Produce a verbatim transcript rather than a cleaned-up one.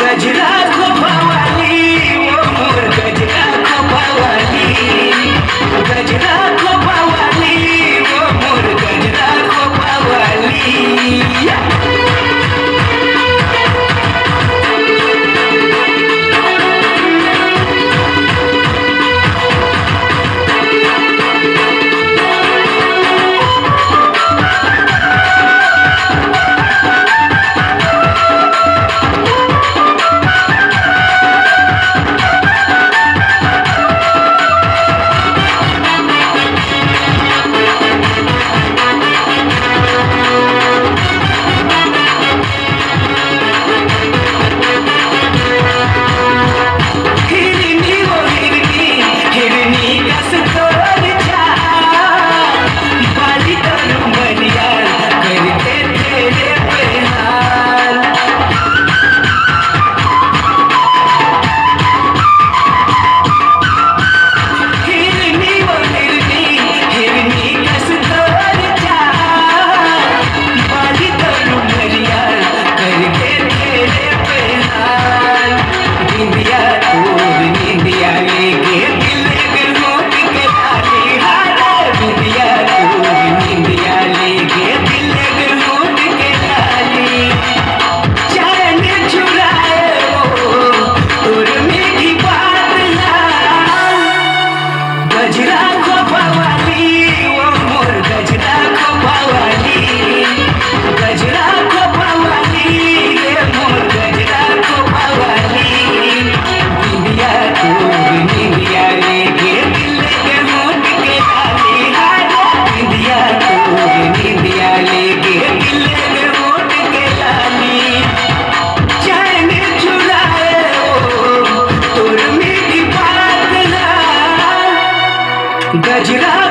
गजरा खोपा वाली, वो मोर गजरा खोपा वाली। गजरा खोपा वाली, वो मोर गजरा खोपा वाली। गजरा खोपा वाली, वो मोर गजरा खोपा वाली। गजरा खोपा वाली, ये मोर गजरा खोपा वाली। निंदिया तोर निंदिया लेके दिल के होठ के लाली। हाय, निंदिया तोर निंदिया लेके दिल के होठ के लाली। चैन चुराए वो तोर मीठी बात ना। गजरा